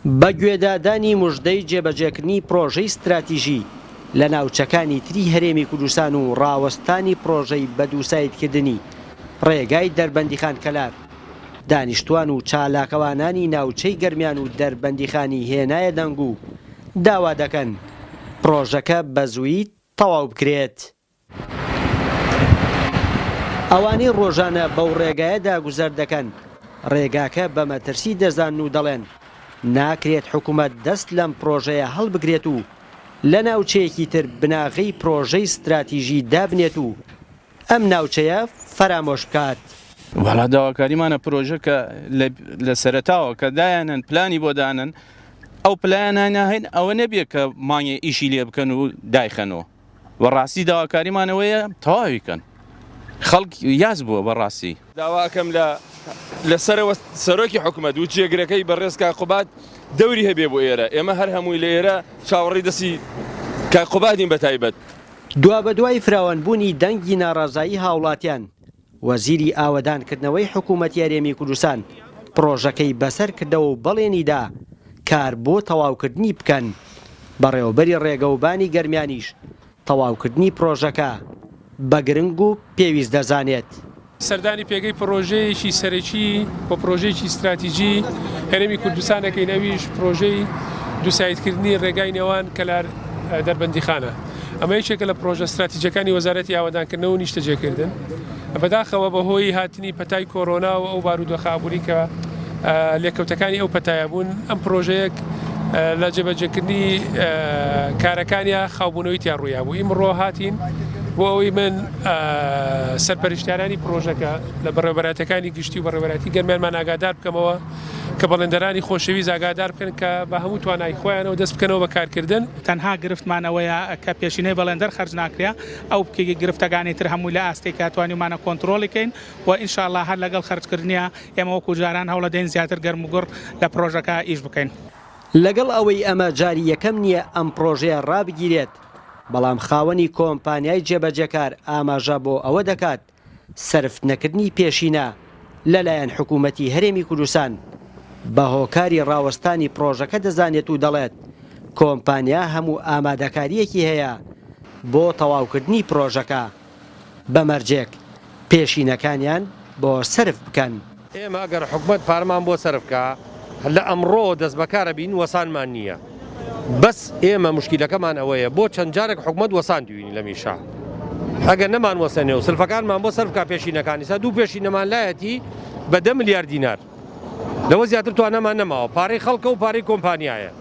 بە گوێدادانی مژدەی جێبەجێکردنی پرۆژەی ستراتیژی لە ناوچەکانی تری هەرێمی کوردستان و ڕاوەستانی پرۆژەی بەدووسایدکردنی ڕێگای دەربەندیخان-کەلار، دانیشتوان و چالاکوانانی ناوچەی گەرمیان و دەربەندیخانی هێنایە دەنگ و داوا دەکەن پرۆژەکە بەزوویی تەواو بکرێت. ئەوانەی ڕۆژانە بەو ڕێگایەدا گوزەر دەکەن، ڕێگاکە بە مەترسی دەزانن و دەڵێن، ناکرێت حکومەت دەست لەم پرۆژەیە هەڵبگرێت و لە ناوچەیەکی تر بناغەی پرۆژەی ستراتیژی دابنێت و ئەم ناوچەیە فەرامۆش بکات. وەڵا داواکاریمانە پرۆژە کە لە سەرەتاوە کە دایانن پلانی بۆ دانن ئەو پلانانە هەین ئەوە نەبێ کە مانگێ ئیشی لێ بکەن و دایخەنەوە. بەڕاستی داواکاریمان ئەوەیە تەواوی کەن خەڵک یاس بووە بەڕاستی. داوا ئەکەم لە لە سەرەوە سەرۆکی حکومەت و جێگرەکەی بەڕێز کاک قوباد دەوری هەبێ بۆ ئێرە ئێمە هەر هەمووی لە ئێرە چاوەڕێی دەستی کاک قوبادین بە تایبەت. دوابەدوای فراوانبوونی دەنگی ناڕەزایی هاوڵاتیان، وەزیری ئاوەدانکردنەوەی حکوومەتی هەرێمی کوردستان پڕۆژەکەی بەسەر کردەوە و بەڵێنی دا کار بۆ تەواوکردنی بکەن، بەڕێوەبەری ڕێگەوبانی گەرمیانیش تەواوکردنی پڕۆژەکە بە گرنگ و پێویست دەزانێت. سەردانی پێگەی پڕۆژەیەکی سەرەکی و پڕۆژەیەکی ستراتیجی هەرێمی کوردستان دەکەین، ئەویش پڕۆژەی دووسایدکردنی ڕێگای نێوان کەلار دەربەندیخانە. ئەمە یەکێکە لە پڕۆژە ستراتیجەکانی وەزارەتی ئاوەدانکردنەوە و نیشتەجێکردن. بەداخەوە بەهۆی هاتنی پەتای کۆرۆنا و ئەو بارودۆخە ئابووری کە لێکەوتەکانی ئەو پەتایە بوون، ئەم پڕۆژەیەک لە جێبەجێکردنی کارەکانیا خاوبوونەوەی تیا ڕوویابوو. ئیمڕۆ هاتین بۆ ئەوەی من سەرپەرشتیارانی پڕۆژەکە لە بەڕێوەبەرایەتیەکانی گشتی و بەڕێوەبەرایەتی گەرمیانمان ئاگادار بکەمەوە کە بەڵێندەرانی خۆشەویست ئاگادار بکەن کە بە هەموو توانای خۆیانەوە دەست بکەنەوە بە کارکردن. تەنها گرفتمان ئەوەیە کە پێشینەی بەڵێندەر خەرج ناکرێ، ئەو گرفتەکانی تر هەمووی لە ئاستێکە توانیومانە کۆنترۆڵی کەین و ان شاء اللە هەر لەگەڵ خەرجکردنیا ئێمە وەکو جاران هەوڵەدەین زیاتر گەرموگوڕ لە پڕۆژەکە ئیش بکەین. لەگەڵ ئەوەی ئەمە جاری یەکەم نییە ئەم پڕۆژەیە ڕابگیرێت، بەڵام خاوەنی کۆمپانیای جێبەجێکار ئاماژە بۆ ئەوە دەکات سەرف نەکردنی پێشینە لەلایەن حکوومەتی هەرێمی کوردستان بە هۆکاری ڕاوەستانی پڕۆژەکە دەزانێت و دەڵێت، کۆمپانیا هەموو ئامادەکارییەکی هەیە بۆ تەواوکردنی پڕۆژەکە بە مەرجێک پێشینەکانیان بۆ سەرف بکەن. ئێمە ئەگەر حکومەت پارەمان بۆ سەرف کا لە ئەمڕۆوە دەستبەکارە بین وەسانمان نییە بەس ئێمە موشکیلەکەمان ئەوەیە بۆ چەند جارێک حکومەت وەساندوینی لەم ئیشە ئەگەر نەمان وەسێنێ و سلفەکانمان بۆ سەرف کا پێشینەکانی سا دوو پێشینەمان لایەتی بە دە ملیار دینار لەوە زیاتر توانامان نەماوە پارەی خەڵکە و پارەی کۆمپانیایە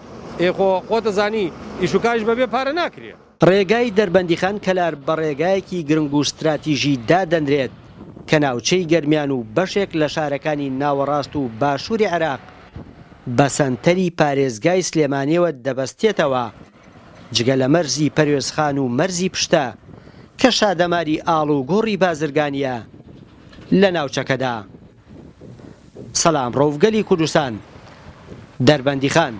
ئێ خۆ خۆتەزانی ئیش و کاریش بەبێ پارە ناکرێ. ڕێگای دەربەندیخان کەلار بە ڕێگایەکی گرنگ و ستراتیژی دادەنرێت کە ناوچەی گەرمیان و بەشێک لە شارەکانی ناوەڕاست و باشووری عێراق بە سەنتەری پارێزگای سلێمانیەوە دەبەستێتەوە، جگە لە مەرزی پەروێزخان و مەرزی پشتە کە شادەماری ئاڵوگۆڕی بازرگانییە لە ناوچەکەدا. سەلام ڕەوف گەلی کوردستان، دەربەندیخان.